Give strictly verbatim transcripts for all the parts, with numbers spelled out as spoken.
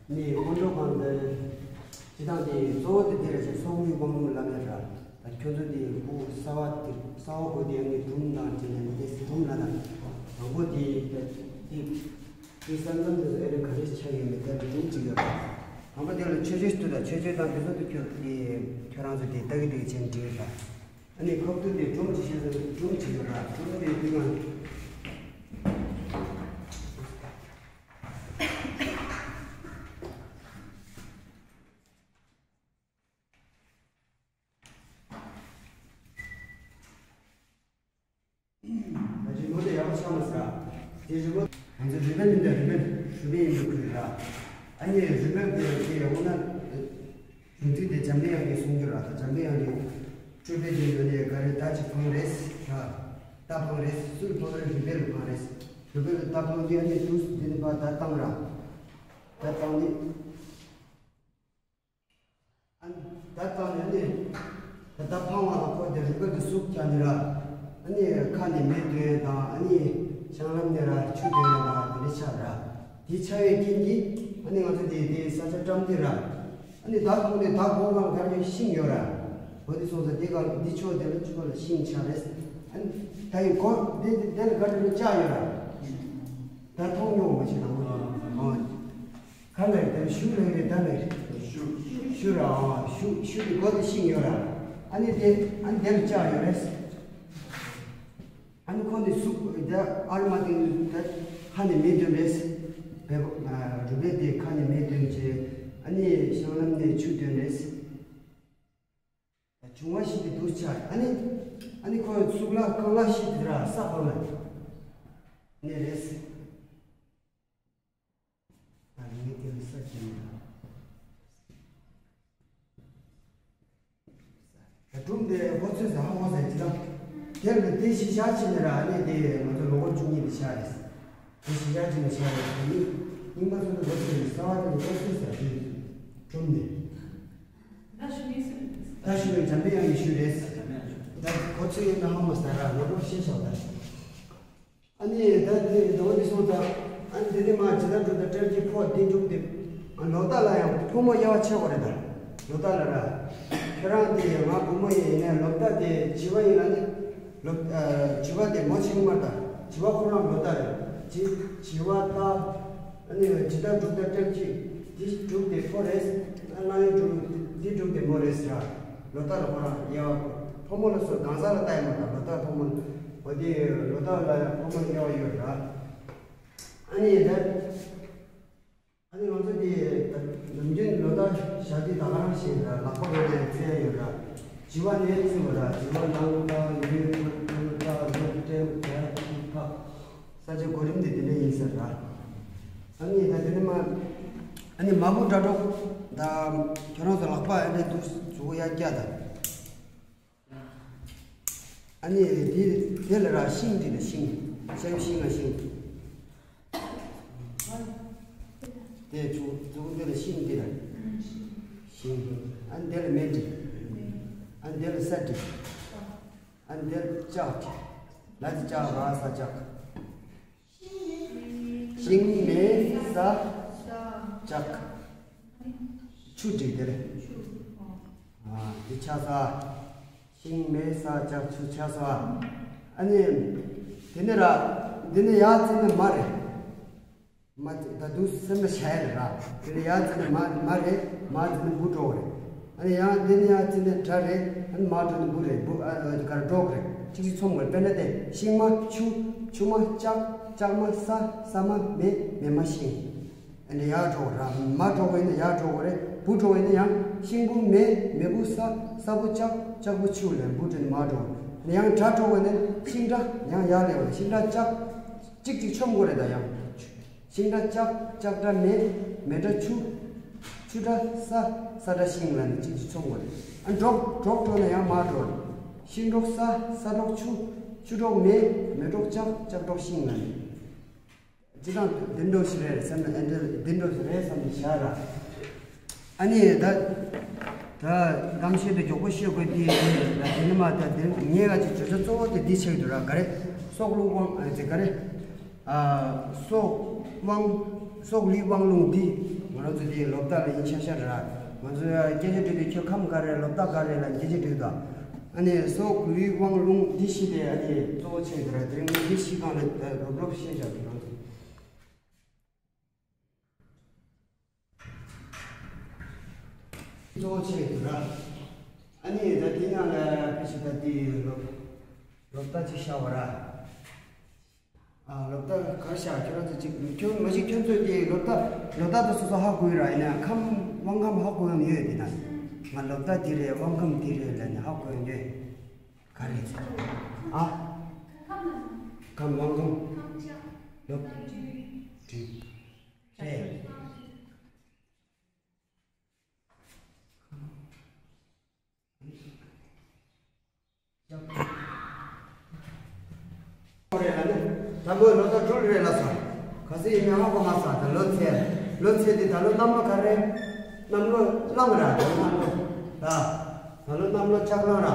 ནི་སྔོན་འགྲོ་གང་དེ་སྤྱི་བཏང་དེ་གཙོ་བོ་དེ་དེ་རེད་ཅེས་སོག་མི་དབང་ལུང་ལབ་ཡ་འདྲ། ད་ཁྱོད་ཚོ་དེ་སྐུ་གསར་བ་དེ་གསར་བ་དགོས་དེ་ཡང་ནི་སྒྲུང་དང་བཅས་ནས་ནི་དེ་སྒྲུང་ལ་དང་དང་པོ་དེ་དེ་དེ་ས་མཚམས་དེ་ཚོ་ཨེ་རེད་ག་རེ་ཆགས་ཡོད་མེད་དེ་ལ་སྒྲུང་གཅིག་ཡོད་པ། དང་པོ་དེ་ལ་ཆོས་ཆོས་དུ་དང་ཆོས་ཆོས་དང་དེ་ཚོ་དེ་ཁྱོད་དེ་ཁྱོད་རང་ཚོ་དེ་ལྟ་གི་འདུག་ཅེས་འདྲི་ཡོད་པ། ཨ་ནི་ཁབ་ཏུ་དེ་སྒྲུང་གཅིག་བཤད་ཚོ་སྒྲུང་གཅིག་ཡོད་པ་སྒྲུང་དེ་དེ་གང་། ད་ཅི་མོ་དེ་ཡག་པོ་ཆགས་མ་ཟ། དེ་རི་མོ་ང་ཚོ་རི་མེལ་མིན་ད་རི་མེལ་རི་མེལ་ཡིན་འདུག་ཁུལ་ར། ཨ་ནི་རི་མེལ་དེ་དེ་ཡག་པོ་ན། རྒྱུ་མཚན་དེ་འཇམ་པའི་དབྱངས་ཀྱིས་གསུང་རྒྱུ་ར་ད་འཇམ་པའི་དབྱངས་ཀྱིས་སྤྲུལ་པའི་རྒྱུ་ཡོད་ནས་ག་རེ་ད་ཅི་འཕངས་རེད་ར། ད་འཕངས་རེད་སུར་འཕངས་རེད་རི་མེལ་ལ་འཕངས་རེད། རི་མེལ་ལ་ད་འཕངས་དུས་ཨ་ནི་དུས་འདི་ནི་པ་ད་བཏང་ར། ད་བཏང་ནི། ཨ་ནི་ད་བཏང་ནས་ནི། ད་ལྟ་འཕང་བ་ལ་ཁོ་དེ་རུས་སྦལ་དུ་ཟུག་རྒྱག་ནི་ར། ཨ་ནི་ཁ་ནས་མེ་ཐོན་དང་ཨ་ནི་བྱང་ལམ་ནས་ར་ཆུ་ཐོན་དང་དེ་འདྲ་ཆགས་ར། དེ་ཆགས་པའི་རྐྱེན་གྱིས་ཨ་ནི་ང་ཚོ་དེ་དེ་ས་ཆ་བཀྲམ་དེ་ར། ཨ་ནི་ད་ཁོང་དེ་ད་སྒོ་ཁང་གར་གྱི་ཤིང་ཡོད་ར། འོ་དེ་སོང་ཙང་དེ་ག་འདི་ཕྱོགས་དེ་ལ་ཕྱོགས་ལ་ཤིང་ཆགས་རེད། ཨ་ནི་ད་ཡི་སྒོ་དེ་དེ་དེ་ལ་ག་འདྲ་ལ་ལྕགས་ཡོད་ར། ད་མཐོང་མྱོང་མ་བྱེད་དང་པོ་དེ་ལ་འོ། ག་ལེར་དེར་ཤུ་ལེ་རེ་ད་ལེར། ཤུ་ར་ཨ་ཤུ་ཤུ་དེ་གོ་དེ་ཤིང་ཡོད་ར། ཨ་ནི་དེ་ཨ་ནི་དེར་ལྕགས་ཡོད་རེད། ཨ་ནི་ཁོ་ནི་ཟུག་དེ་ཨར་མ་དེ་ད་ཁ་ནས་མེ་ཐོན་རེད། བེ་རུས་སྦལ་དེ་ཁ་ནས་མེ་ཐོན་བྱས་ཨ་ནི་བྱང་ལམ་ནས་ཆུ་ཐོན་རེད། བྱུང་བ་ཞིག་གི་འདུ་བྱ་ཨ་ནི་ཨ་ནི་ཁོ་གཙུག་ལག་རྐང་ལག་ཞིག་དེ་ར་ས་འཕངས་ནས་རེད། ད་ངས་དེ་ལ་ས་ཀྱི་མེད། ད་སྒྲུང་དེ་ཧོ་ཚོད་ཟ་ཧོ་ཟ་ཅི་དང་། དེར་ལ་དེ་གཞི་བཞག་ཕྱིན་ནས་ར་ཨ་ནི་དེ་ང་ཚོ་ལོ་འཁོར་བཅུ་གཉིས་དེ་ཆགས་རེད། དེ་གཞི་བཞག་ཕྱིན་ནས་ཆགས་རེད་དེ་ནི། རྙིང་པ་ཚོ་ལ་ཧོ་ཚོད་ཟ་ཧོ་ཚོད་ཟ་དེ་སྒྲུང་དེ། ད་ཞུ་ཡིན་ཟེར། ད་ཞུ་ཡིན་འཇམ་པའི་དབྱངས་ཀྱི་ཞུ་རེད། ད་ཧོ་ཚོད་ཡིན་ན་ཧོ་མ་ཟ་ར་ལོ་འཁོར་ཤེས་ཤོག་ད། ཨ་ནི་ད་དེ་ནི་དོ་འདི་སོང་ཙང་། ཨ་ནི་དེ་ནི་མ་ཇི་ལྟར་འགྲུབ་དང་སྤྲེལ་གྱི་ཕོ་བདེ་འགྲུབ་སྟེ། ལོ་རྟགས་ལ་ཡང་ཕོ་མོ་དབྱེ་བ་ཕྱེ་དགོས་རེད་ད། ལོ་རྟགས་ལ་ར། ཁྱེད་རང་དེ་ང་བུ་མོ་ཡིན་ཡིན་ནའི་ལོ་རྟགས་དེ་བྱི་བ་ཡིན་ལ་ནི། ལོ་བྱི་བ་དེ་མོ་ཆེན་མོ་མ་རེད་ད། བྱི་བ་ཁོ་རང་ལོ་རྟགས་རེད། བྱི་བྱི་བ་རྟགས། ཨ་ནི་ཇི་ལྟར་འགྲུབ་དང་སྤྲེལ་གྱི། འདི་འགྲུབ་དེ་ཕོ་རེད། ཨ་ན་ཡོད་འགྲུབ་འདི་འགྲུབ་དེ་མོ་རེད་ཟེར་ར། ལོ་རྟགས་ལ་ཁོ་རང་དབྱེ་བ་ཕོ་མོ་ལ་སོགས་གང་ཟག་ལ་ལྟ་ཡ་མ་རེད་ད་ལོ་རྟགས་ཕོ་མོ། འོ་དེ་ལོ་རྟགས་ལ་ཡང་ཕོ་མོ་དབྱེ་བ་ཡོད་ར། ཨ་ནི་ད། ཨ་ནི་ང་ཚོ་དེ་ནམ་རྒྱུན་ལོ་རྟགས་བཞག་དུས་ད་ག་རང་བཞིན་ར་ལག་པ་རོལ་ནས་བཙལ་ཡོད་ར། བྱི་བ་ནས་བརྩི་བ་ར་བྱི་བ་ནང་རྟགས་ཡོས་ཐུར་རྟགས་ལོ་སྤྲེལ་བ་ཁྱི་ཕག་ས་ཆ་གོ་རིམ་དེ་དེ་འདྲ་ཡིན་ཟེར་ར། ཨ་ནི་ད་དེ་ནི་མ། ཨ་ནི་མ་བུ་དགྲ་གྲོགས་ད་ཁྱོད་རང་ཚོ་ལག་པ་ཨ་འདྲ་འདུག་ཟུག་ཡ་སྐྱ་ད། ཨ་ནི་དེ་དེ་ལ་ར་ཤིང་འདི་ལ་ཤིང་། ཤིང་ཤིང་ང་ཤིང་། དེ་ཚུ་ཚུ་འདི་ལ་ཤིང་འདི་ལ་ཤིང་། ཨ་ནི་དེ་ལ་མེ་འདི། ཨ་ནི་དེ་ལ་ས་འདི། ཨ་ནི་དེ་ལ་ལྕགས་འདི། ལ་དེ་ལྕགས་ར་ས་ལྕགས། ཤིང་མེ་ས་ལྕགས། ཆུ་འདི་དེ་ལ། ཨ་འདི་ཆགས་ས། ཤིང་མེ་ས་ལྕགས་ཆུ་ཆགས་སོ། ཨ་ནི། དེ་ནི་ར། འདི་ནི་ཡ་ཙི་ནི་མ་རེད། མ་ཙི་ད་དུང་སེམས་ལ་བྱ་ཡ་རེད་ར། དེ་ནི་ཡ་ཙི་ནི་མ་མ་རེད། མ་ཙི་ནི་འབུ་འགྲོ་བ་རེད། ཨ་ནི་ཡང་འདི་ནི་ཡ་ཙི་ནི་དགྲ་རེད། ཨ་ནི་མ་འགྲོ་ནི་འབུ་རེད། འབུ་ཨ་ཨ་གར་འགྲོ་གི་རེད། གཅིག་གཅིག་ཚོམ་གི་རེད། དཔེར་ན་དེ་ཤིང་མ་ཆུ། ཆུ་མ་ལྕགས། ལྕགས་མ་ས། ས་མ་མེ། མེ་མ་ཤིང་། ཨ་ནི་ཡར་འགྲོ་ར། མ་འགྲོ་བས་ནི་ཡར་འགྲོ་དགོས་རེད། འབུ་འགྲོ་བས་ནི་ཡང་། ཤིང་འབུ་མེ། མེ་འབུ་ས། ས་འབུ་ལྕགས། ལྕགས་འབུ་ཆུ་ལས་འབུ་འགྲོ་ནི་མ་འགྲོ། ནི་ཡང་དགྲ་འགྲོ་བས་ནི་ཤིང་དགྲ་ཡང་ཡར་ལས་བ་ཤིང་དགྲ་ལྕགས། གཅིག་གཅིག་ཆོམ་དགོས་རེད་ད་ཡང་། ཤིང་དགྲ་ལྕགས། ལྕགས་དགྲ་མེ། མེ་དགྲ་ཆུ། ཆུ་དགྲ་ས། ས་དགྲ་ཤིང་ལ་ནི་གཅིག་གཅིག་ཆོམ་དགོས་རེད། ཨ་འབྲོག་འབྲོག་འགྲོ་ན་ཡང་མ་འགྲོ་རེད། ཤིང་འབྲོག་ས། ས་འབྲོག་ཆུ། ཆུ་འབྲོག་མེ། མེ་འབྲོག་ལྕགས། ལྕགས་འབྲོག་ཤིང་ལ་ནི། སྤྱི་བཏང་འདི་འདྲ་ཞིག་རེད་བསམ་ནས་ཨེ་འདྲ་འདི་འདྲ་ཞིག་རེད་བསམ་ནས་བཞག་ར། ཨ་ནི་ད་ད་གཏམ་བཤད་དེ་མགྱོགས་པོ་ཤོད་དགོས་དེ་ཡིན་ལ། དེ་ནི་མ་ད་དེ་ངས་ག་ཅིག་བརྗོད་བྱ་གཙོ་བོ་དེ་འདི་ཆགས་འདུག་ར། ག་རེ། སྲོག་བླུ་དབང་ཨ་ཙི་ག་རེ། ཨ་སྲོག་དབང་ སྲོག་ལུས་དབང་རླུང་འདི་ང་རང་ཚོ་འདི་ལོ་ཏོག་ལ་ཡིན་ཤ་ཤ་ར། ང་ཚོ་སྐད་ཆ་དྲིས་དུས་ཁྱོད་ཁམས་ག་རེ་ལོ་ཏོག་ག་རེ་ལ་སྐད་ཆ་དྲིས་དང་། ཨ་ནི་སྲོག་ལུས་དབང་རླུང་འདི་ཤི་སྟེ་ཨ་ནི་གཙོ་བོ་ཆེ་འདི་ར། དེ་རིང་འདི་ཤི་གང་ལ་རོབ་རོབ་བཤད་བཞག་གི་རང་ཚོ། གཙོ་བོ་ཆེ་འདི་ར། ཨ་ནི་ད་དེ་ནང་ལ་ཕལ་ཆེར་ད་དེ་ལོ་ལོ་ཏོག་ཅིག་ཤ་བ་ར། ཨ། ལོ་ཏོག་གར་ཤ་ཁྱོད་རང་ཚོ་ཅིག་ཁྱོད་མ་གཞི་ཁྱོད་ཚོས་དེ་ལོ་ཏོག་ལོ་ཏོག་དང་སོ་སོ་ཧ་གོ་ཡོད་ར། ཡིན་ན་ཁམས་དབང་ཁམས་ཧ་གོ་ཡོང་ཡོད་དེ་ན། ང་ལོ་ཏོག་དེ་རེད། དབང་ཁམས་དེ་རེད་ལབ་ནས་ཧ་གོ་ཡོང་ཡོད། ག་རེ་ཟེར། ཨ། ཁམས་དབང་ཁམས། ལོ། དྲི། རེད། རེད་ལ་ནི། དང་པོ་ལོ་ཏོག་དྲུག་རེད་ལ་ས། ག་ཚོད་ཡིན་མིན་ཧ་གོ་མ་སོང་། ད་ལོ་ཚེས། ལོ་ཚེས་དེ་ད་ལོ་གནམ་ལོ་ག་རེ། གནམ་ལོ་གླང་ར། ད་ལོ་གནམ་ལོ་ད། ད་ལོ་གནམ་ལོ་ལྕགས་གླང་ར།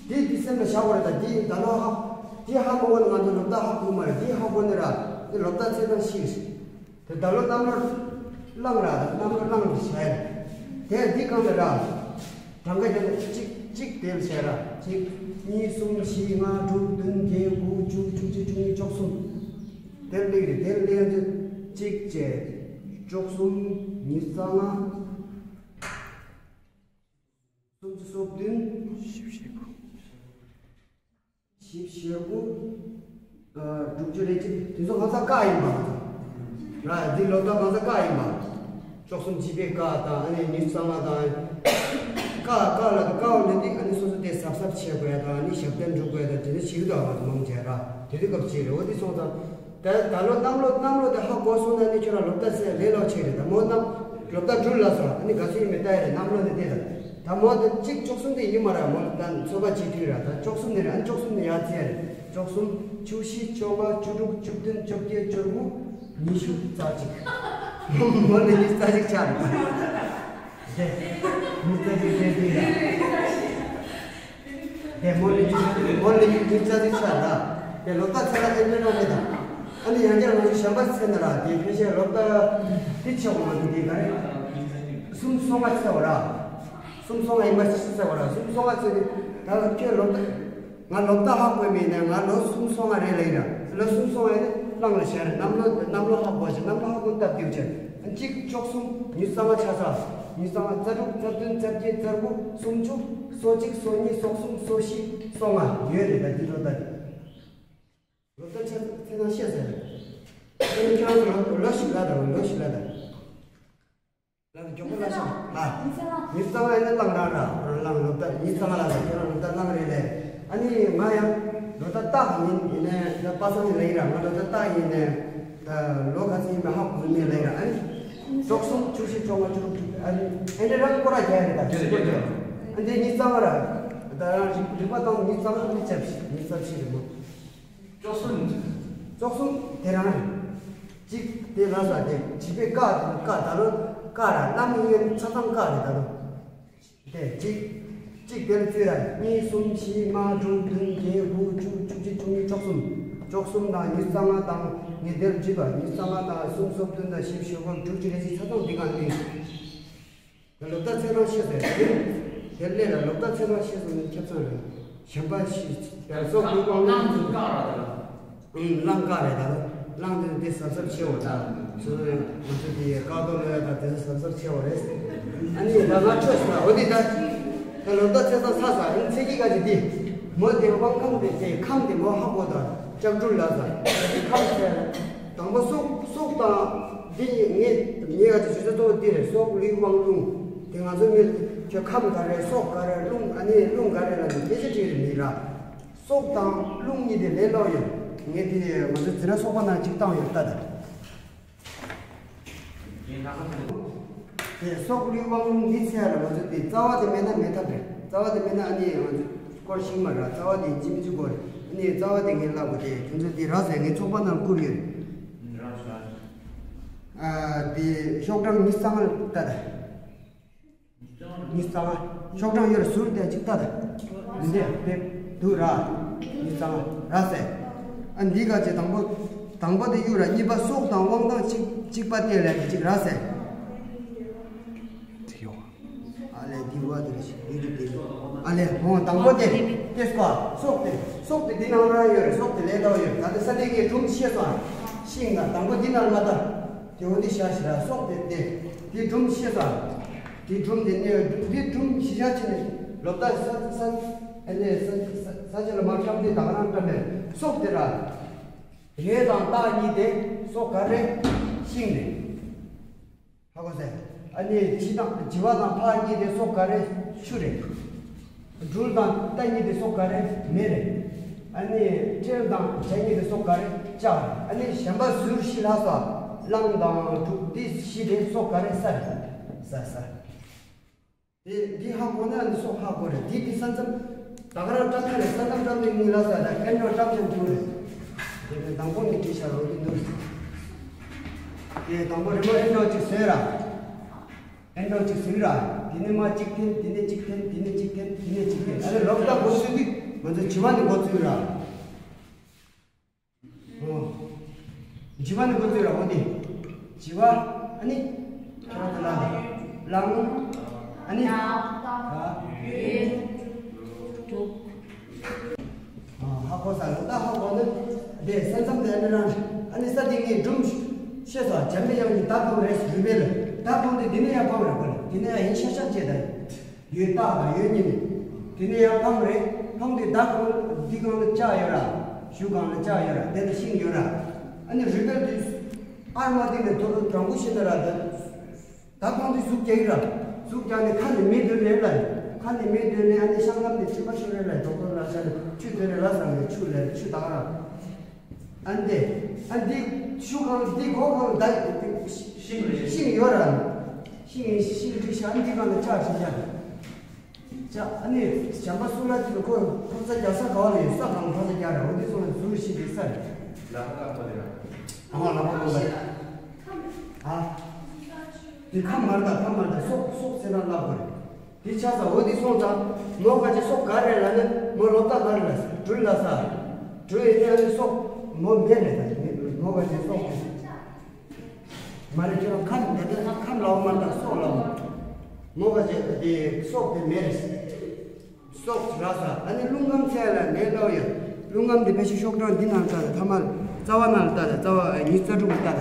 དེ་དེ་སེམས་ལ་བཞག་དགོས་རེད། ད་དེ་ད་ལོ་ཧ། དེ་ཧ་གོ་བ་ནི་ང་ཚོ་ལོ་ཏོག་ཧ་གོ་མ་རེད། དེ་ཧ་གོ་ནི་ར། དེ་ལོ་ཏོག་ཚེས་དང་ཤི། དེ་ད་ལོ་གནམ་ལོ་གླང་ར། གནམ་ལོ་གླང་རེད་བྱས། དེ་འདི་གང་རེད་ར། གྲངས་ཀ་དེ་ལ་གཅིག་གཅིག་དེ་ལ་བྱས་ར། གཅིག་གཉིས་གསུམ་བཞི་ལྔ་དྲུག་བདུན་བརྒྱད་དགུ་བཅུ་བཅུ་གཅིག་བཅུ་གཉིས་བཅུ་གསུམ། དེ་ལ་སླེབས་རེད། དེ་ལ་སླེབས་ཡོང་དུས་གཅིག་བྱས། བཅུ་གསུམ། ཉི་ཤུ་རྩ་ལྔ། སུམ་ཅུ་སོ་བདུན། བཞི་བཅུ་ཞེ་དགུ། བཞི་བཅུ་ཞེ་དགུ། ཨ། དྲུག་ཅུ་རེ་གཅིག། དེ་ཚོ་གང་ཟག་ཀ་ཡིན་པ། ར། འདི་ལོ་ཏོག་གང་ཟག་ཀ་ཡིན་པ། བཅུ་གསུམ་བྱས་པའི་ཀ་དང་། ཨ་ནི་ཉི་ཤུ་རྩ་ལྔ་དང་། ཀ་ཀ་ལ་ཀ་བ་ནི་འདི། ཨ་ནི་སོ་སོ་དེ་གཟབ་གཟབ་བྱེད་དགོས་ཡ་དང་། ཨ་ནི་ཞབས་བརྟན་སྒྲུབ་དགོས་ཡ་དང་། དེ་ཚོ་བྱེད་ཀྱི་འདུག་ཨ། མང་ཆེ་ར། དེ་དུས་སྐབས་ཅིག་རེད། འོ་དེ་སོང་ཙང་། ད་ད་ལོ་གནམ་ལོ་གནམ་ལོ་དེ་ཧ་གོ་སོང་ན་ནི་ཁྱོད་རང་ལོ་ཏོག་ཚེས་ལས་སླ་ཆེ་རེད། ད་མོ་གནམ་ལོ་ཏོག་དྲུག་ལ་སོང་། ཨ་ནི་ག་ཚོད་ཡིན་མིན་ལྟ་ཡ་རེད། གནམ་ལོ་ནི་དེ་རེད། ད་མོ་དེ་གཅིག་བཅུ་གསུམ་དེ་ཡིན་མ་རེད། མོ་ལ་ད་ཚོད་པ་བྱེད་དུས་ར། ད་བཅུ་གསུམ་ནི་རེད། ཨ་ནི་བཅུ་གསུམ་ནི་ཡར་ཚེས་རེད། བཅུ་གསུམ། བཅུ་བཞི། བཅོ་ལྔ། བཅུ་དྲུག། བཅུ་བདུན། བཅོ་བརྒྱད། བཅུ་དགུ། ཉི་ཤུ་རྩ་གཅིག། མོ་ལ་ཉི་ཤུ་རྩ་གཅིག་ཆགས་རེད། དེ་ཉི་ཤུ་རྩ་གཅིག་དེ་དེ་རེད། དེ་མོ་ལ་ཉི་ཤུ། མོ་ལ་ཉི་ཤུ་རྩ་གཅིག་ཆགས་ར། དེ་ལོ་ཏོག་ཚེས་ལ་ཨེ་འདྲ་རོགས་མེད་དང་། ཨ་ནི་ཡང་བསྐྱར་ང་ཚོ་གཞན་པ་ཚེས་ན་ར། དེ་ཕལ་ཆེར་ལོ་ཏོག་དེ་ཆེ་བ་མ་གཏོགས་དེ་ག་རེ། གསུམ་སོ་ལྔ་ཚེས་པ་ར། གསུམ་སོ་ལྔ་ཡིན་པ་ཞིག་ཚེས་པ་ར། གསུམ་སོ་ལྔ་ཚེས་དེ་ད་ཁྱོད་ལོ་ཏོག་ང་ལོ་ཏོག་ཧ་གོ་མེད་ནས་ང་ལོ་གསུམ་སོ་ལྔ་རེད་ལབ་ཡིན་ར། ལོ་གསུམ་སོ་ལྔ་ཡིན་ན་གླང་ལ་བྱས་ར། གནམ་ལོ་གནམ་ལོ་ཧ་གོ་ཞིག། གནམ་ལོ་ཧ་གོ་སྟབས་བདེ་བྱས། གཅིག། བཅུ་གསུམ། ཉི་ཤུ་རྩ་ལྔ་ཆ་ཚང་། ཉི་ཤུ་རྩ་ལྔ། རྩ་དྲུག། རྩ་བདུན། རྩ་བརྒྱད། རྩ་དགུ། སུམ་ཅུ། སོ་གཅིག། སོ་གཉིས། སོ་གསུམ། སོ་བཞི། སོ་ལྔ་ཡོད་རེད། ད་འདི་ལོ་ད་ལོ་ད་ཆ་ཚང་ཤེས་ཟེར། ཨ་ནི་ཁྱེད་རང་ཚོ་ལོ་ལོ་ཞིག་ལ་ད། ལོ་ཞིག་ལ་ད། ལ་མགྱོགས་པོ་ལ་ཤོག་ལ། ཉི་ཤུ་རྩ་ལྔ་ཡིན་ན་གླང་རང་ར། རང་གླང་ལོ་ད་ཉི་ཤུ་རྩ་ལྔ་ལ་ད། ཁྱོད་རང་ལོ་ད་གླང་རེད་ལས། ཨ་ནི་ང་ཡང་ལོ་ད་སྟག་ཡིན། ཡིན་ནས་ད་པ་སངས་ནས་ལ་ཡིན་ར། ང་ལོ་ད་སྟག་ཡིན་ནས་ད་ལོ་ག་ཚོད་ཡིན་པ་ཧ་གོ་མེད་ལ་ཡིན་ར། ཨ་ནི་བཅུ་གསུམ། བཅུ་བཞི། བཅོ་ལྔ། བཅུ་དྲུག། བཅུ། ཨ་ནི་ཨེ་འདྲ་རང་སྐོར་ར་རྒྱག་རེད། ད་བཅུ་དྲུག་སྐོར་རྒྱག། ཨ་འདི་ཉི་ཤུ་རྩ་ལྔ་ར། ད་རང་རིག་རིག་པ་དང་ཉི་ཤུ་རྩ་ལྔ་ནི་ཅབ་ཞིག་ཉི་ཤུ་རྩ་བཞི་རེད་མོ། བཅུ་གསུམ། བཅུ་གསུམ་དེ་རང་རེད། གཅིག་དེ་ལ་ས་དེ་བྱིས་པའི་ཀ་དེ་ཀ་ད་ལོ་ཀ་ར། གནམ་ཡིན་ཆ་ཚང་ཀ་རེད་ད་ལོ། དེ་གཅིག་གཅིག་དེ་ལ་བཙུད་ར། གཉིས། གསུམ། བཞི། ལྔ། དྲུག། བདུན། བརྒྱད། དགུ། བཅུ། བཅུ་གཅིག། བཅུ་གཉིས། བཅུ་གསུམ། བཅུ་གསུམ་དང་ཉི་ཤུ་རྩ་ལྔ་དང་ངས་དེ་ལ་བརྗེས་པ། ཉི་ཤུ་རྩ་ལྔ་དང་གསུམ་སོ་བདུན་དང་བཞི་བཅུ་དགུ། དྲུག་ཅུ་རེ་གཅིག་ཆ་ཚང་འདི་ག་ནས། ལོ་ད་ཚེས་གྲངས་ཤེས་ཟེར། དེ་ལས་ལ་ལོ་ད་ཚེས་གྲངས་ཤེས་སོང་ནས་ཁྱབ་ཚང་རེད། གཞན་པ་ཞིག་ཡར་སོག་ལུས་དབང་རླུང་ཚོ། ཨང་། གླང་ཀ་རེད་ད། གླང་དེ་དེ་གཟབ་གཟབ་བྱེད་འོ་ད། སོ་སོ་ང་ཚོ་དེ་ཀ་རྡོ་ལོ་ཡ་ད་དེ་ཚོ་གཟབ་གཟབ་བྱེད་འོ་རེད། ཨ་ནི་ད་ང་ཆོས་ཟེར་འོ་དེ་ད། ད་ལོ་ད་ཚེས་གྲངས་ཚ་ས་ཨང་ཚེས་ཀྱི་ག་ཅི་དེ། མོ་དེ་དབང་ཁམས་དེ་དེ་ཁམས་དེ་མོ་ཧ་གོ་ད། ལྕགས་འབྲུག་ལ་ཟ། ཁམས་ཚེ། དང་པོ་སྲོག་སྲོག་དང་། འདི་ངས་ངས་ག་ཅི་ཞུ་ས་གཙོ་བོ་འདི་རེད། སྲོག་ལུས་དབང་རླུང་། དེ་ང་ཚོ་མི་ཁྱོད་ཁམས་ག་རེ། སྲོག་ག་རེ། རླུང་། ཨ་ནི་རླུང་ག་རེ་ལ་ནི་སྐད་ཆ་དྲིས་རེད་མི་ར། སྲོག་དང་རླུང་གཉིས་དེ་ལས་སླ་ཡོད། ངས་དེ་ང་ཚོ་འཛིན་གྲྭ་ཚོགས་པ་ནང་གཅིག་བཏང་ཡོད་ལྟ་ད། དེ་སྲོག་ལུས་དབང་རླུང་འདི་ཚེ་ཡ་ལ་ང་ཚོ་དེ་རྩ་བ་དེ་མེད་ན་མེད་ཐབས་རེད། རྩ་བ་དེ་མེད་ན་ཨ་ནི་ང་ཚོ་སྐོར་ཞིག་མ་ར། རྩ་བ་དེ་ཡིན་གཅིག་མིན་གཅིག་དགོས་རེད། ཨ་ནི་རྩ་བ་དེ་ངས་ལབ་དགོས་དེ་ཁྱོད་ཚོ་དེ་ར་ཟེར་ངའི་ཚོགས་པ་ནང་བསྐུར་ཡོད་རེད། ཨ། དེ་ཤོག་གྲངས་ཉི་ཤུ་རྩ་ལྔ་ལྟ་ད། ཉི་ཤུ་རྩ་ལྔ། ཤོག་གྲངས་ཡོད་རེད། ཟུར་དེ་གཅིག་ལྟ་ད། འདི་དེ་འདུག་ར། ཉི་ཤུ་རྩ་ལྔ་ར་ཟེར། ཨ་འདི་ག་ཅེ་དང་པོ། དང་པོ་དེ་གཡུག་ར། གཉིས་པ་སྲོག་དང་དབང་ཐང་གཅིག་གཅིག་པ་སྟེ་ལས་དེ་གཅིག་ར་ཟེར། དེ་ཡོང་། ཨ་ལས་འདི་བ་དེ་རེད་ཤག་འདི་རེད་དེ། ཨ་ལས་འོང་དང་པོ་དེ། དེ་སྐོར་སྲོག་དེ། སྲོག་དེ་འདི་ནང་ར་ཡོད་རེད། སྲོག་དེ་ལས་ལྟ་བ་ཡོད་རེད། ད་ལྟ་ས་དེ་གའི་སྒྲུང་བཤད་སོང་། ཤིང་ན་དང་པོ་འདི་ནང་མ་ལྟ། དེ་འོ་འདི་བཞག་ཤི་ར། སྲོག་དེ་དེ། དེ་སྒྲུང་བཤད་སོང་། དེ་སྒྲུང་དེ་ནས་འདི་སྒྲུང་གཞི་བཞག་ཕྱིན་ནས་ལོ་ཏ་ས་ས་ཨ་ནས་ས་ས་ས་ཆ་ལ་མ་ཁྲམ་དེ་དང་རང་ཁྲམ་པས་སྲོག་དེ་ར། ཡོས་དང་སྟག་གཉིས་དེ་སྲོག་ག་རེ། ཤིང་རེད། ཧ་གོ་སོང་། ཨ་ནི་བྱི་དང་བྱི་བ་དང་ཕག་གཉིས་དེ་སྲོག་ག་རེ། ཆུ་རེད། སྦྲུལ་དང་རྟ་གཉིས་དེ་སྲོག་ག་རེ། མེ་རེད། ཨ་ནི་སྤྲེལ་དང་བྱ་གཉིས་དེ་སྲོག་ག་རེ། ལྕགས་རེད། ཨ་ནི་གཞན་པ་ཟུར་བཞི་ལ་སོགས་གླང་དང་འབྲུག་དེ་བཞི་དེ་སྲོག་ག་རེ། ས་རེད། ས་ས། དེ་འདི་ཧ་གོ་ན་འདི་སོགས་ཧ་གོ་རེད། འདི་འདི་ས་མཚམས་ད་ག་རང་བཀྲམ་ཐ་རེད། ས་མཚམས་བཀྲམ་ནས་ངའི་ལ་ས་ད་ཨེ་འགྲོ་བཀྲམ་ཐ་འགྲོ་རེད། དེ་ནས་དང་པོ་ནས་བྲིས་བཞག་རོགས་འདི་འདུག་དེ་དང་པོ་རི་མོ་ཨེ་འགྲོ་ཅིག་བཟོས་ར། ཨེ་འགྲོ་ཅིག་བཟོས་ར། དེ་ནས་མ་གཅིག་འཐེན། དེ་ནས་གཅིག་འཐེན། དེ་ནས་གཅིག་འཐེན། དེ་ནས་གཅིག་འཐེན། ཨ་ནི་ལོག་ལྟ་འགོ་ཚུགས་དུས་ང་ཚོ་བྱི་བ་ནས་འགོ་ཚུགས་ར། ཨོ། བྱི་བ་ནི་འགོ་ཚུགས་ར། འོ་དེ། བྱི་བ། ཨ་ནི། ཁྱོད་རང་ཚོ་ལ་ལ། གླང་། ཨ་ནི། ད། ཡོས། འབྲུག་ཨ་ཧ་གོ་ས་ལ་ད་ཧ་གོ་ནི། དེ་ས་མཚམས་དེ་ནི་རང་། ཨ་ནི་ས་དེ་ངའི་སྒྲུང་ཤེས་སོ། འཇམ་པའི་དབྱངས་ཀྱི་མདའ་འཕངས་རེད། རུས་སྦལ་ལ་མདའ་འཕངས་ཏེ་དེ་ནས་ཡར་འཕངས་རེད། ཁོ་ལ་དེ་ནས་ཡར་ཡིན་ཤག་ཤག་བྱས་ད། ཡོས་སྟག་དང་ཡོས་གཉིས་ནས། དེ་ནས་ཡར་འཕངས་རེད། འཕངས་དུས་མདའ་གང་འདི་སྒང་ལ་ལྕགས་ཡོད་ར། གཞུ་སྒང་ལ་ལྕགས་ཡོད་ར། དེ་ལ་ཤིང་ཡོད་ར། ཨ་ནི་རུས་སྦལ་དེ་ཨར་མ་དེ་ནས་དོ་དོ་དྲང་པོ་ཤེས་ན་ར། ད་མདའ་འཕངས་དུས་ཟུག་རྒྱག་གི་ར། ཟུག་རྒྱག་ནས་ཁ་ནས་མེ་འདོན་རེད་ལ། ཁ་ནས་མེ་འདོན་ནས་ཨ་ནི་ཤང་ལམ་ནས་མཆོད་པ་ཤོར་རེད་ལ། ཌོག་ཊར་ལ་ཤ་ནས་ཆུ་འདོན་རེད་ལ་ཟེར་ནས་ཆུ་ལ་ཆུ་དག་ར། ཨ་ནི་དེ། ཨ་ནི་དེ་ཆུ་གང་དེ་སྒོ་གང་ད་ཤིང་རེད། ཤིང་ཡོད་ར། ཤིང་ཤིང་བསྒྲིགས་ཤག་ཨ་ནི་དེ་གང་ལ་ལྕགས་བྱས་ཤག་ལྕགས། ཨ་ནི་བྱམས་པ་སུ་ལ་དེ་ཁོ་ཕག་ཚ་རྒྱག་ས་ག་བ་ལ་ཡོད། ས་གང་ཕག་ཚ་རྒྱག་ར། འོ་དེ་སོང་ལ་ཟུར་ཞིག་དེ་ས་རེད། ལག་པ་ཁོ་དེ་ར། ཨ་མ་ལག་པ་ཁོ་དེ་ར། ཨ། དེ་ཁམས་མར་དང་ཁམས་མར་དང་སྲོག་སྲོག་ཟེར་ན་ལབ་དགོས་རེད། དེ་ཆ་ས་འོ་དེ་སོང་ཙང་མོ་ག་ཅི་སྲོག་ག་རེ་ལ་ནི་མོ་ལོ་ཏ་ག་རེ་ལ་སྲོག་སྦྲུལ་ལ་ས། སྦྲུལ་ཡིན་ན་ནི་སྲོག་མོ་མེ་རེད་ད། མོ་ག་ཅི་སྲོག་མ་རེད། ཁྱོད་ཁམས་ད་ལྟ་ཁམས་ལའོ་མ་ད་སྲོག་ལའོ། མོ་ག་ཅི་དེ་སྲོག་དེ་མེ་རེད། སྲོག་ར་ས། ཨ་ནི་རླུང་ཁམས་ཚད་ལ་མེ་ལའོ་ཡ། རླུང་ཁམས་དེ་ཕལ་ཆེར་ཤོག་གྲངས་འདི་ནང་ལྟ་ད་ཐ་མ་རྩ་བ་ནང་ལ་ལྟ་ད་རྩ་བ་ཉི་ཤུ་རྩ་དྲུག་ལ་ལྟ་ད།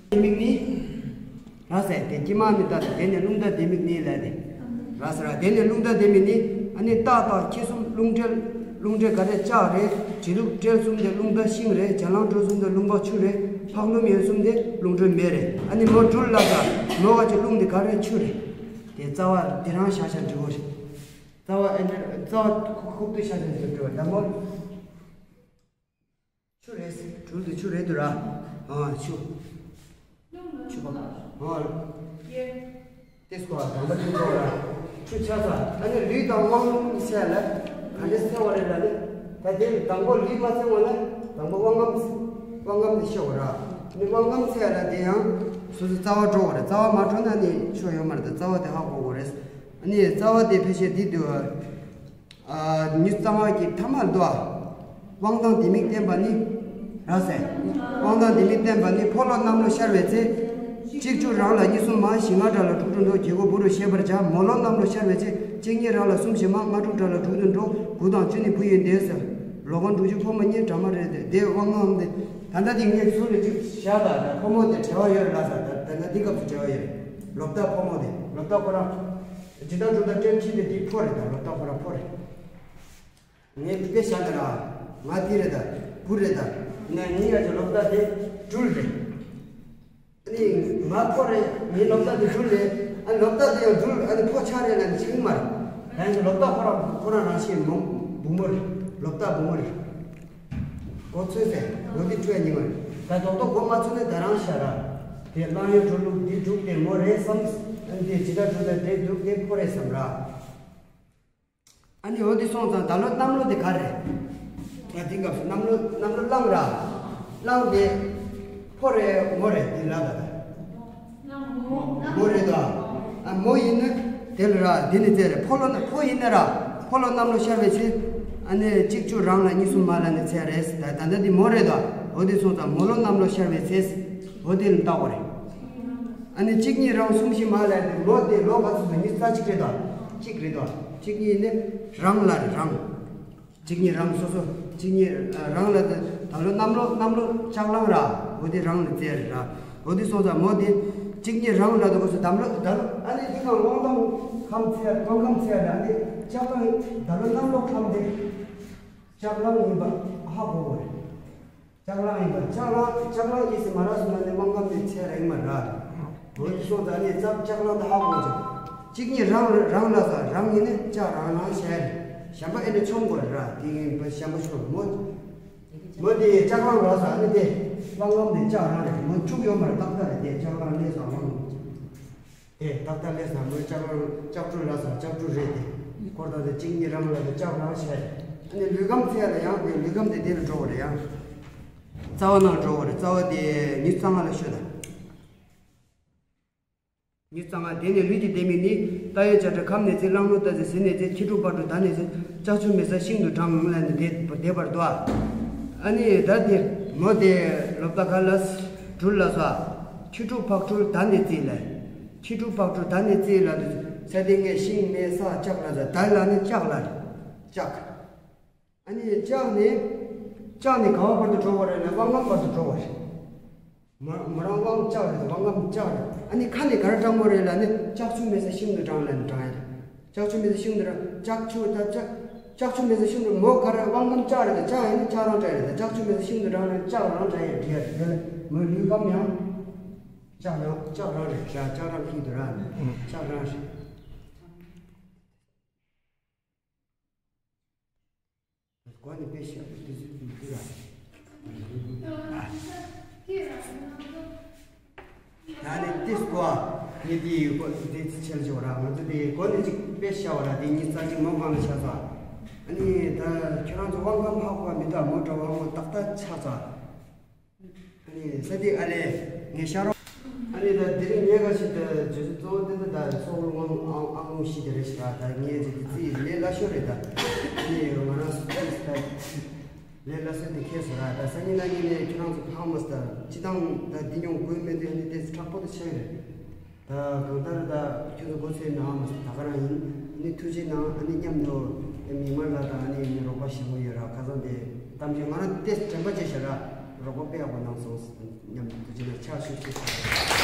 དེ་མིག་ནི། ར་ཟེར་དེ་ཀྱི་མ་ནི་ལྟ་དེ་ནི་རླུང་རྟ་དེ་མིག་ནི་ལ་ནི། ར་ཟེར་ར་དེ་ནི་རླུང་རྟ་དེ་མིག་ནི། ཨ་ནི་སྟག་དང་ཁྱི་གསུམ་རླུང་སྦྲེལ། རླུང་སྦྲེལ་ག་རེ་ལྕགས་རེད། བྱི་ལུག་སྦྲེལ་གསུམ་དེ་རླུང་རྟ་ཤིང་རེད། བྱ་གླང་སྦྲེལ་གསུམ་དེ་རླུང་བ་ཆུ་རེད། ཕག་ལུམ་ཡོས་གསུམ་དེ་རླུང་སྦྲེལ་མེ་རེད། ཨ་ནི་མོ་སྦྲུལ་ལ་ས། མོ་ག་ཅི་རླུང་དེ་ག་རེ་ཆུ་རེད། དེ་རྩ་བ་དེ་རང་ཤ་ཤ་འབྲི་བོ་རེད། རྩ་བ་ཨེ་འདྲ་རྩ་བ་ཁུག་ཏུ་ཤ་ཤ་འབྲི་བོ་ད་མོ། ཆུ་རེད། སྦྲུལ་དེ་ཆུ་རེད་འདུག་ར། ཨ་ཆུ། ཆུ་བ། ཨ། ཏེ་སྐོར་དང་པོ་ཆུ་ཐོག་ར། ཆུ་ཆ་ས། ཨ་ནི་ལུས་དང་དབང་ལུང་བཤད་ལ། ག་འདྲ་སེལ་བ་རེད་ལ་ནི། ད་དེ་དང་པོ་ལུས་མ་སེལ་བ་ལ། དང་པོ་དབང་ངམ། དབང་ངམ་དེ་ཤོག་ར། ནི་དབང་ངམ་བཤད་ལ་དེ་ཡང་། སོ་སོ་རྩ་བ་འགྲོ་བ་རེད། རྩ་བ་མ་འགྲོ་ན་ནི་ཆོ་ཡོད་མ་རེད། ད་རྩ་བ་དེ་ཧ་གོ་དགོས་རེད། ཨ་ནི་རྩ་བ་དེ་ཕལ་ཆེར་འདི་འདུག་ཨ། ཉི་ཤུ་རྩ་ལྔ་གི་ཐ་མར་འདུག་ཨ། དབང་ཐང་ལྡེ་མིག་བསྟན་པ་ནི། ར་ཟེར། དབང་ཐང་ལྡེ་མིག་བསྟན་པ་ནི་ཕོ་ལོ་གནམ་ལོ་ཤར་བའི་ཚེ། གཅིག་བཅུ་རང་ལ་གཉིས་གསུམ་མ། བཞི་ལྔ་དགྲ་ལ་དྲུག་ཏུ་འགྲོ། བརྒྱད་དགུ་བུ་རུ་ཤེས་པར་བྱ། མོ་ལོ་གནམ་ལོ་ཤར་བའི་ཚེ། གཅིག་གཉིས་རང་ལ་གསུམ་བཞི་མ། ལྔ་དྲུག་དགྲ་ལ་དྲུག་ཏུ་འགྲོ། དགུ་དང་བཅུ་ནི་བུ་ཡིན་ཏེ་ཟེར། ལོ་གང་དྲུག་ཅུ་ཕོ་མོ་གཉིས། དགྲ་མ་རེད་དེ། དེ་དབང་ངམ་དེ། ད་ལྟ་དེ་ངས་ཚུར་ལ་གཅིག་བཞག་ད། ད་ཕོ་མོ་དེ་བྲལ་བ་ཡོད་རེད་ལ་ས། ད་ད་ལྟ་འདི་སྐབས་སུ་བྲལ་བ་ཡོད་རེད། ལོ་ཏ་ཕོ་མོ་དེ། ལོ་ཏ་ཁོ་རང་། ཇི་ལྟར་གྲུབ་མཐའ་སྤྲེལ་ཁྱི་དེ་འདི་ཕོ་རེད་ད། ལོ་ཏ་ཁོ་རང་ཕོ་རེད། ངས་དེ་བཞག་ན་ར། ང་དེ་རེད་ད། བུ་རེད་ད། ནས་ངའི་ཡ་གྱི་ལོ་ཏ་དེ་སྦྲུལ་རེད། ཨ་ནི་ང་ཕོ་རེད། ངའི་ལོ་ཏ་དེ་སྦྲུལ་རེད། ཨ་ནི་ལོ་ཏ་དེ་ཡང་སྦྲུལ། ཨ་ནི་ཕོ་ཆ་རེད་ལ་ནི་ཆིག་མ་རེད། ད་ཡང་ལོ་ཏ་ཁོ་རང་ཁོ་རང་རང་བཞིན་མོ་བུ་མོ་རེད། ལོ་ཏ་བུ་མོ་རེད། གོ་ཚོད་ཟེར་ལོ་དེ་འཕྲོད་ཉིན་མ་རེད། ད་རྡོག་རྡོག་གོ་མ་ཚོད་ནས་ད་རང་ཤ་ར། དེ་གླང་ཡོས་སྦྲུལ་ལུག་འདི་སྦྲུལ་དེ་མོ་རེད་བསམ། ཨ་ནི་དེ་ཇི་ལྟར་སྦྲུལ་དང་དེ་སྦྲུལ་དེ་ཕོ་རེད་བསམ་ར། ཨ་ནི་འོ་དེ་སོང་ཙང་ད་ལོ་གནམ་ལོ་དེ་ག་རེད། ད་དེ་སྐབས་སུ་གནམ་ལོ་གནམ་ལོ་གླང་ར། གླང་དེ་ཕོ་རེད་མོ་རེད་དེ་ལ་ད་ད། མོ་རེད་ད། ཨ་མོ་ཡིན་ན་དེ་ལ་ར་དེ་ནི་རྩེ་རེད། ཕོ་ལོ་ན་ཕོ་ཡིན་ན་ར། ཕོ་ལོ་གནམ་ལོ་ཤར་བའི་ཚེ། ཨ་ནི་གཅིག་བཅུ་རང་ལ་གཉིས་གསུམ་མ་ལ་ནི་ཚེ་རེད། ད་ད་ལྟ་འདི་མོ་རེད་དོ། འོ་དེ་སོང་ཙང་མོ་ལོ་གནམ་ལོ་ཤར་བའི་ཚེ། འོ་དེ་ལ་བཏགས་པ་རེད། ཨ་ནི་གཅིག་གཉིས་རང་གསུམ་བཞི་མ་ལ་དེ་མོ་དེ་ལོ་ག་ཚོད་དང་ཉི་ཤུ་རྩ་གཅིག་རེད་དོ། གཅིག་རེད་དོ། གཅིག་གཉིས་ནི་རང་ལ་རེད་རང་། གཅིག་གཉིས་རང་སོ་སོ། གཅིག་གཉིས་རང་ལ་དེ་ད་ལོ་གནམ་ལོ་གནམ་ལོ་ལྕགས་གླང་ར། འོ་དེ་རང་ལ་ཚེ་རེད་ར། འོ་དེ་སོང་ཙང་མོ་དེ་གཅིག་གཉིས་རང་ལ་དེ་གོ་སོ་གནམ་ལོ་ད་ལོ་ཨ་ནི་དེ་གང་དབང་ཐང་ཁམས་ཚེ་དབང་ཁམས་ཚེ་ར། ཨ་ནི་ལྕགས་གླང་ད་ལོ་གནམ་ལོ་ཁམས་དེ་ལྕགས་གླང་ཡིན་པ་ཧ་གོ་གོ་རེད། ལྕགས་གླང་ཡིན་པ། ལྕགས་གླང་ལྕགས་གླང་གིས་སི་མ་ར་སོང་ན་ནི་དབང་ཁམས་དེ་ཚེ་རིང་མ་ར། འོ་དེ་སོང་ཙང་ནི་ཙམ་ལྕགས་གླང་དེ་ཧ་གོ་ཅིག་གཅིག་གཉིས་རང་རང་ལ་ས་རང་ཡིན་ནི་ལྕགས་རང་རང་བྱས་རེད། གཞན་པ་ཨེ་ནི་ཆོམ་དགོས་ར། དེ་ཡིན་པ་གཞན་པ་ཆོམ་མོ། མོ་དེ་ལྕགས་གླང་ར་ས་ནི་དེ་དབང་ཁམས་དེ་ལྕགས་རང་རེད། མོ་ཆུག་ཡོད་མ་རེད། ཏག་ཏག་རེད། དེ་ལྕགས་གླང་ལས་ས་དབང་ཁམས། དེ་ཏག་ཏག་ལས་ས་མོ་ལྕགས་གླང་ལྕགས་ཕྲུག་ར་ས་ལྕགས་ཕྲུག་རེད། དེ་སྐོར་ཐག་དེ་གཅིག་གཉིས་རང་ལ་དེ་ལྕགས་རང་བྱས་རེད། ཨ་ནི་ལུས་ཁམས་ཚེ་ལ་ཡང་དེ་ལུས་ཁམས་དེ་དེ་ལ་འགྲོ་བ་རེད། ཡང་རྩ་བ་ནང་འགྲོ་བ་རེད། རྩ་བ་དེ་ཉི་ཤུ་རྩ་ལྔ་ལ་ཤོད་ད། ཉི་ཤུ་རྩ་ལྔ་དེ་ནས་ལུས་ཀྱི་ལྡེ་མིག་ནི། རྟ་ཡན་ཆ་བྲལ་ཁམས་ནས་ཚེ། གླང་ལུག་རྟ་ཚེ་ཟིན་ནས་ཚེ། ཁྱི་ཕྲུག་ཕག་ཕྲུག་དར་ནས་ཚེ། ལྕགས་ཆུ་མེ་ས་ཤིང་དུ་དྲངས་ལ་ནི་དེ་བསྡད་པར་འདུག་ཨ་ནི་ད་དེ་མོ་དེ་ལོ་ཏ་ཁ་ལ་སྦྲུལ་ལ་སོགས། ཁྱི་ཕྲུག་ཕག་ཕྲུག་དར་ནས་ཚེ་ལ། ཁྱི་ཕྲུག་ཕག་ཕྲུག་དར་ནས་ཚེ་ལ་དུ། ས་དེ་ངས་ཤིང་མེ་ས་ལྕགས་ལ་ཟ། དར་ལ་ནི་ལྕགས་ལ་ལྕགས། ཨ་ནི་ལྕགས་ནི། ལྕགས་ནི་ག་བ་བར་དུ་འགྲོ་བ་རེད་ལ་དབང་ཁམས་བར་དུ་འགྲོ་བ་རེད། མ་མོ་རང་དབང་ལྕགས་རེད། དབང་ཁམས་ལྕགས་རེད། ཨ་ནི་ཁ་ནི་ག་རེ་དྲང་མོ་རེད་ལ་ནི་ལྕགས་ཆུ་མེ་ས་ཤིང་དུ་དྲངས་ལ་ནི་དྲངས་ཡ་རེད། ལྕགས་ཆུ་མེ་ས་ཤིང་དུ་དྲངས། ལྕགས་ཆུ་ད་ལྕགས། ལྕགས་ཆུ་མེ་ས་ཤིང་དུ་མོ་ག་རེ་དབང་ཁམས་ལྕགས་རེད། ད་ལྕགས་ཡིན་ནི་ལྕགས་རང་དྲངས་ཡ་རེད། ད་ལྕགས་ཆུ་མེ་ས་ཤིང་དུ་དྲངས་ལ་ནི་ལྕགས་རང་དྲངས་ཡ་རེད། དེ་ལ་མོ་ལུས་ཁམས་ཡང་ལྕགས་རང་ལྕགས་རང་རེད། ལྕགས་ལྕགས་རང་ཤིང་དུ་ར་ནི་ལྕགས་རང་རེད། གོ་ནི་དཔེ་ཤ་དེ་ཚོ་དེ་ཚོ་ལ། ད་ནི་ཏིས་གོ་ནི་དེའི་གོ་དེ་ཚོ་ཆེ་ལ་ཆེ་བ་ར། ང་ཚོ་དེ་གོ་ནི་ཅིག་དཔེ་ཤ་བ་ར། དེ་ཉི་ཤུ་རྩ་གཅིག་མོ་གང་ལ་ཆགས་ས། ཨ་ནི་ད་ཁྱོད་རང་ཚོ་དབང་ཁམས་ཧ་གོ་བ་མི་འདུག་མོ་འདྲ་བ་མོ་ཏག་ཏག་ཆགས་ས། ཨ་ནི་ས་ཏི་ཨ་ལེ་ངས་ཤ་རོགས། ཨ་ནི་ད་དེ་རིང་ངས་ག་ཞིག་ད་བརྗོད་གཞི་གཙོ་བོ་དེ་ད་ད་སོག་རུ་དབང་ཨང་ཨང་ལུང་ཤི་དེ་རེད་ཤི་ར། ད་ངས་ཅིག་དེ་རྩིས་ལས་སླ་ཤོས་རེད། ད་ཨ་ནི་ང་རང་སུ་ཅིག་ད་ལས་སླ་ཤོས་དེ་ཁེལ་སོང་ར། ད་སང་ཉིན་གནངས་ཉིན་ནས་ཁྱོད་རང་ཚོ་ཕངས་མ་སི་ད་སྤྱི་བཏང་ད་འདི་མྱོང་དགོས་མེད་དེ་ཨ་ནི་དེ་དྲག་པོ་དེ་ཆགས་ཡོད་རེད། ད་གང་ལྟར་ད་ཁྱོད་ཚོ་མགོ་ཚོས་ནའང་ད་ག་རང་ཡིན། ཨ་ནི་ཐུགས་རྗེ་གནང་། ཨ་ནི་མཉམ་དུ་མིག་དམར་ལགས་དང་ཨ་ནི་ཨ་ནི་རོགས་པ་ཞིག་མོ་ཡོད་ར། ཁ་སང་དེ་གཏམ་རྒྱུད་ང་རང་ཏེས་དྲན་པ་བརྗེད་ཤག་ར། རོགས་པ་དཔེ་ཡག་པོ་གནང་སོང་། མཉམ་དུ་ཐུགས་རྗེ་གནང་། ཕྱག་ཤུགས་ཆེ།